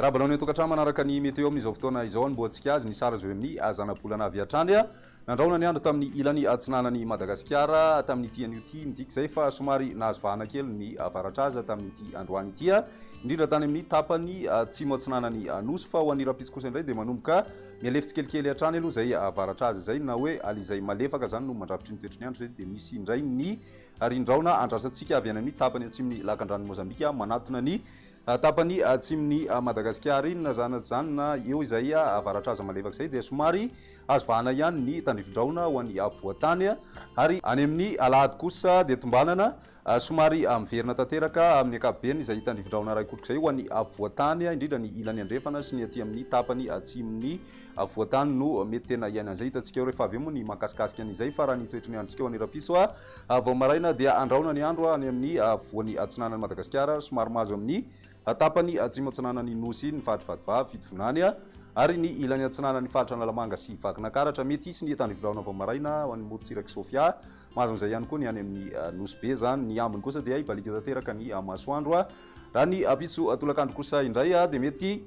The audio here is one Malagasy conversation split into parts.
Miarahaba anao any an-tokantrano manaraka ny météo amin'izao fotoana izao anombohantsika azy ny sary azo amin'ny zanabolana avy hatrany. Nandrahona ny andro tamin'ny ilany atsinanan'i Madagasikara tamin'ity anio ity, midika izay fa somary nahazo vahana kely ny avaratraza tamin'ity androany ity, indrindra tany amin'ny tapany atsimo atsinanan'ny Nosy. Fa ho an'ny rahampitso kosa indray dia manomboka mihalefy tsikelikely hatrany aloha izay avaratraza izay, na hoe alizay malefaka izany no mandrafitry ny toetry ny andro izay, dia misy indray ny rindraona andrasantsika avy any amin'ny tapany atsimon'ny lakandranon'i Mozambika manatona ny Tapany atsimon'i Madagasikara iny na zany na tsy zany na eo izay avaratraza malefaka izay dia somary azo vahana ihany ny tandrifindrahona ho an'ny afovoan-tany ary any amin'ny alahady kosa dia tombanana somary miverina tanteraka amin'ny ankapobeny izay tandrifindrahona iray kotroka izay ho an'ny afovoan-tany indrindra ny ilany andrefana sy ny aty amin'ny tapany atsimon'ny afovoan-tany no mety tena hiainan'izay. Hitantsika eo rehefa avy eo moa ny mahakasikasika an'izay fa raha ny toetry ny androntsika ho an'ny rahampitso Vao maraina dia andrahona ny andro any amin'ny afovoany atsinanan'i Madagasikara, somary mahazo amin'ny tapany atsimo atsinanan'ny Nosy iny ny faritry Vatovavy, Fitovinany ary ny ilany atsinanan'ny faritra Analamanga sy Vakinankaratra. Mety hisy ny tandrifindrahona vao maraina ho an'ny morontsirak'i Sofia. Mahazo an'izay ihany koa ny any amin'ny Nosy Be izany. Ny ambiny kosa dia hibaliaka tanteraka ny masoandro. Raha ny ampitso tolakandro kosa indray dia mety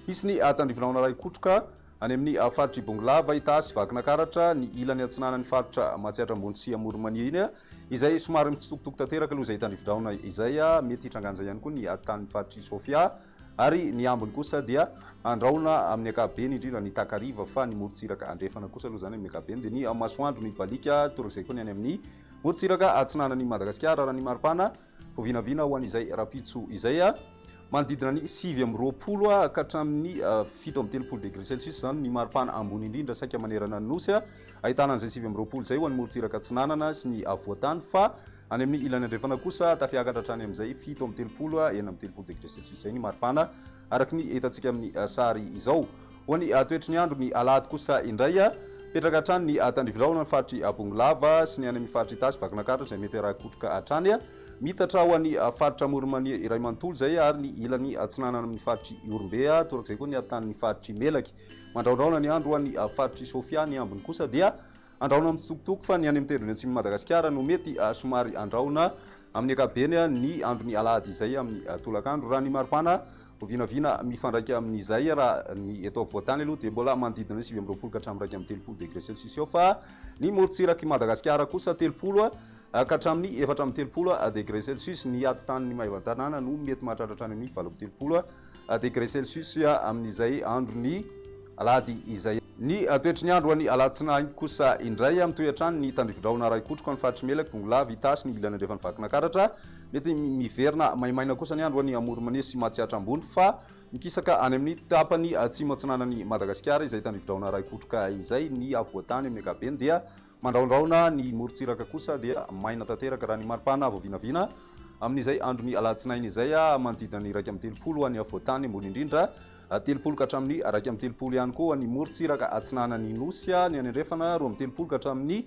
hisy ny tandrifindrahona iray kotroka Any amin'ny faritr'i Bongolava, Itasy, Vakinakaratra, ny ilany atsinanan'ny faritra Matsiatra Ambony sy Amoron'i Mania iny, izay somary mitsitokotoko tanteraka aloha izay tandrifidraona izay. Mety hitrangan'izay ihany koa ny tanin'ny faritr'i Sofia ary ny ambiny kosa dia andrahona amin'ny ankapobeny, indrindra ny takariva, fa ny morontsiraka andrefana kosa aloha izany amin'ny ankapobeny dia ny masoandro mibaliaka, torak'izay koa ny any amin'ny morontsiraka atsinanan'i Madagasikara. Raha ny maripana Vao vinavina ho an'izay rahampitso izay, manodidina ny 29 ka hatramin'ny 37 degré celsius izany ny maripana ambony indrindra saika manerana ny Nosy. Ahitana an'izay 29 izay ho an'ny morontsiraka atsinanana sy ny afovoan-tany fa any amin'ny ilany andrefana kosa tafiakatra hatrany amin'izay 37, 36 degré celsius izay ny maripana araka ny hitantsika amin'ny sary izao. Ho an'ny toetry ny andro ny alahady kosa indray, mipetraka hatrany ny tandrifindrahona ny faritr'i Bongolava sy ny any amin'ny faritr'i Itasy, Vakinankaratra izay mety harahi-kotroka hatrany. Miitatra ho an'ny faritra Amoron'i Mania iray manontolo izay ary ny ilany atsinanana amin'ny faritr'i Ihorombe, torak'izay koa ny atanin'ny faritr'i Melaky. Mandrahondrahona ny andro ho an'ny faritr'i Sofia, ny ambiny kosa dia Andrahona mitsitokotoko fa ny any amin'ny tendrony atsimon'i Madagasikara no mety somary andrahona amin'ny ankapobeny ny andron'ny alahady izay amin'ny tolakandro. Raha ny maripana vao vinavina mifandraika amin'izay raha ny eto afovoan-tany aloha dia mbola manodidina ny 29 ka hatramin'ny 31 degré celsius eo fa ny morontsirak'i Madagasikara kosa 30 ka hatramin'ny 34 degré celsius. Ny atitan'ny Maevatanàna no mety mahatratra hatrany amin'ny 38 degré celsius amin'izay andron'ny Alahady izay. Ny toetry ny andro any Alatsinainy kosa indray, mitohy hatrany ny tandrifindrahona arahi-kotroka ny faritr'i Melaky, Bongolava, Itasy, ny ilany andrefan'i Vakinankaratra. Mety miverina maimaina kosa ny andro any Amoron'i Mania sy Matsiatra Ambony fa mikisaka any amin'ny tapany atsimo atsinanan'i Madagasikara izay tandrifindrahona arahi-kotroka izay. Ny afovoan-tany amin'ny ankapobeny dia Mandrahondrahona ny morontsiraka kosa dia maina tanteraka raha ny maripana vao vinavina amin'izay andron'ny alatsinainy izay, manodidina ny 31 ho an'ny afovoan-tany ambony indrindra, 30 ka hatramin'ny 31 ihany koa ho an'ny morontsiraka atsinanan'ny Nosy, ny any andrefana 32 ka hatramin'ny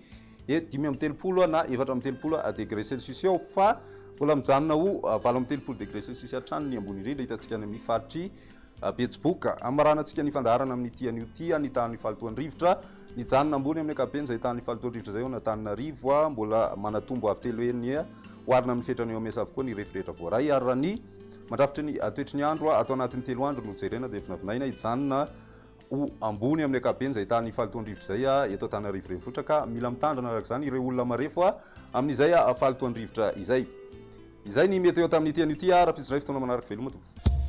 35 na 34 degré celsius eo fa mbola mijanona ho 38 degré celsius hatrany ny ambony indrindra hitantsika any amin'ny faritry Betsiboka. Hamaranantsika ny fandaharana amin'ity anio ity ny tahan'ny fahalotoan'ny rivotra. Nijanona ambony amin'ny ankapobeny izay tahan'ny fahalotoan'ny rivotra izay ao Antananarivo. Mbola manatombo avo telo heny oharina amin'ny fetran'ny OMS avokoa ny refy rehetra voaray. Ary raha ny mandrafitra ny toetry ny andro ato anatin'ny telo andro no jerena dia vinavinaina hijanona ho ambony amin'ny ankapobeny izay tahan'ny fahalotoan'ny rivotra izay eto Antananarivo renivohitra ka mila mitandrina araka izany ireo olona marefo amin'izay fahalotoan'ny rivotra izay. Izay ny météo tamin'ity anio ity. Rahampitso indray fotoana manaraka veloma tompoko.